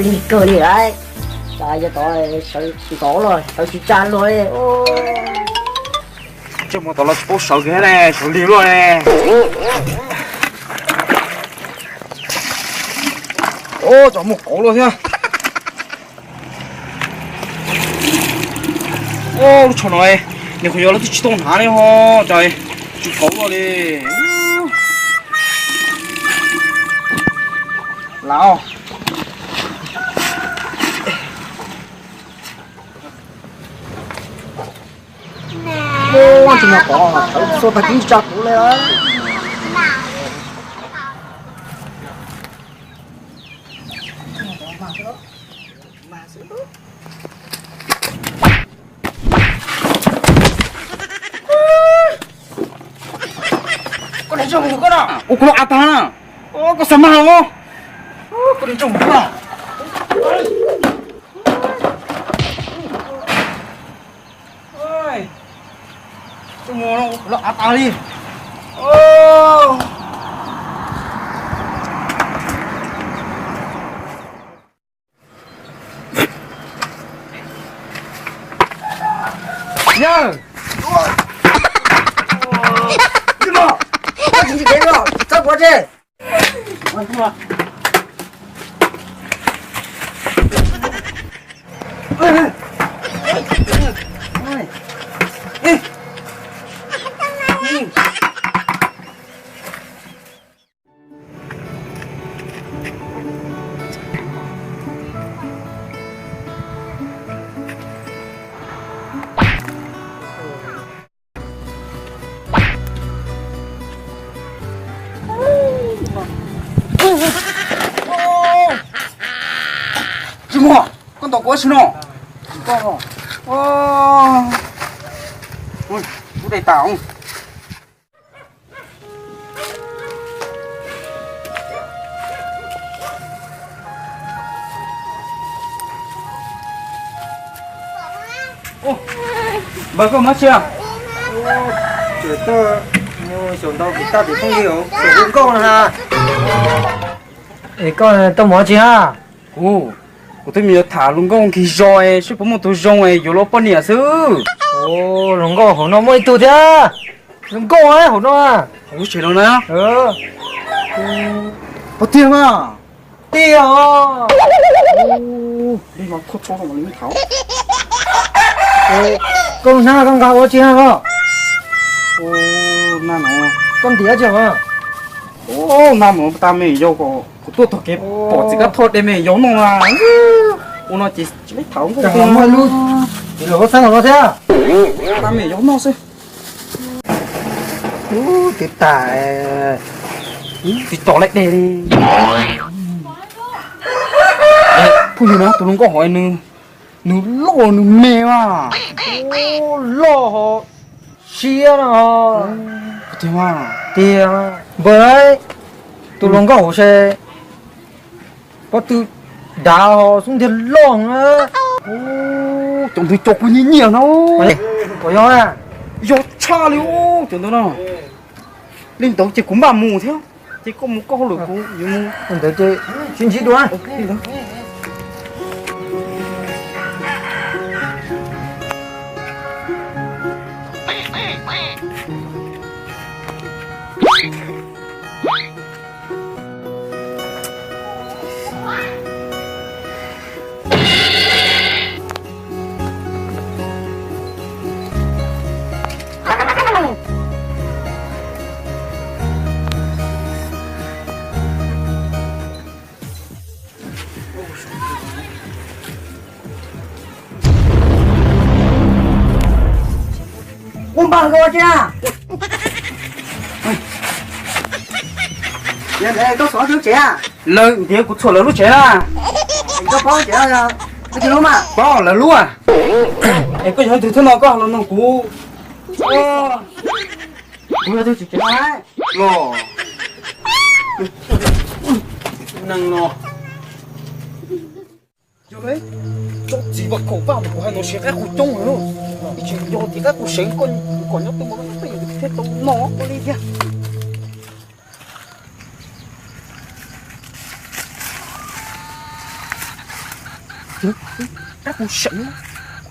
Lig kawg li lauj. Cas yog tod sawv tsis tau los sawv tsis tsa luag li. Tseem muaj tod los tsis paub sawv kiag ne, sawv lig luaj ne. Ua cas muaj kauv luaj thiab. Ua lub tsho no, nws qhov yog lawv twb tsis tau hnav li ho, cas tsis kauv luaj li. Lam os. Ua tsis muaj kauv, sawv tag kis tsa kuv li. Koj niam tseem mus koj no. Ua kuv los av tag na. Koj xav mag los? Koj niam tseem mus koj. Ua kuv los av tag li. Yawg, tsis dev los txhob kuv tse. Tsis muaj, koj ntaus kuv ua si no. Ub, dej tas. Npawg, koj mus tsi? Tseem tuaj, xyaum ntau kuv tag tim phooj ywg, xyaum hu nkauj no na. Es koj tuaj mus tsi hab? Kuv, kuv twb mus yuav tham hluas nkauj nkig zos es seb puas muaj tus zoo es yuav los poj niam xwb. Hluas nkauj hauv no muaj ib tug thiab. Hluas nkauj hauv no. Lub tsev no na. Puas tiag mas? Tiag os. Koj hnab koj nqa ua tsi hab os? Koj ntiav tsi os? Nab mus tas me yau, kuv tuaj tog kev pom txiv kab thoj de me yau noj na. Ua no ces tsis muaj ib lub, ces los ua xab los no thiab. Tas me yau noj xwb. Ub, twb tas, tsis tau laib dej li. Phooj ywg na, tus hluas nkauj hauv nws, nws loj nws me mas. Loj ho siab no. Tiag, npawg, tus hluas nkauj hauv se pob tw dav ho xub ntiag loj na. Cov ntawd cov kuv nyiam nyiam no. Puas yog? Yog tshaj li cov ntawd no. Li ntawd ces kuv mam mus thiab. Ces koj mus koj hauj lwm, kuv yuav mus. Ntawd ces sib ntsib dua. Ua npawg, koj ua tsi na? Koj xov lub tsev a? Lawv ntiav kuv txhuam lawv lub tsev na. Koj paub tsev, koj tsis lub mas? Paub lawv lub a. Es koj yog leej twg thiab no koj los nug kuv? Kuv yog tus tswv tsev no los. Neeg no. Yog tsob txiv vaj khaum vaj kuv hais no siab qab qus coob lawm. Ib tsis yog txiv qab qus seev, koj kom nyob twj mus nyob twj ywm thiaj tau noj ua li thiab. Nws, nws, kab qus seev.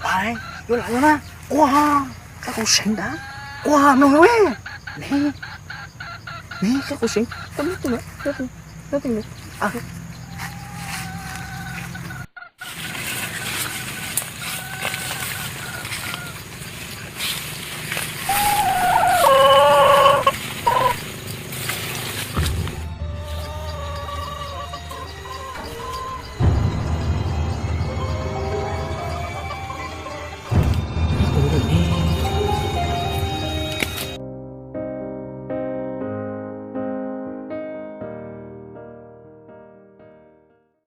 Pais, yuav lam yuav na. Quaj, kab qus seev ntag. Quaj mloog no. Ne, ne, kab qus seev. Koj nyob twg na? Nyob twg na?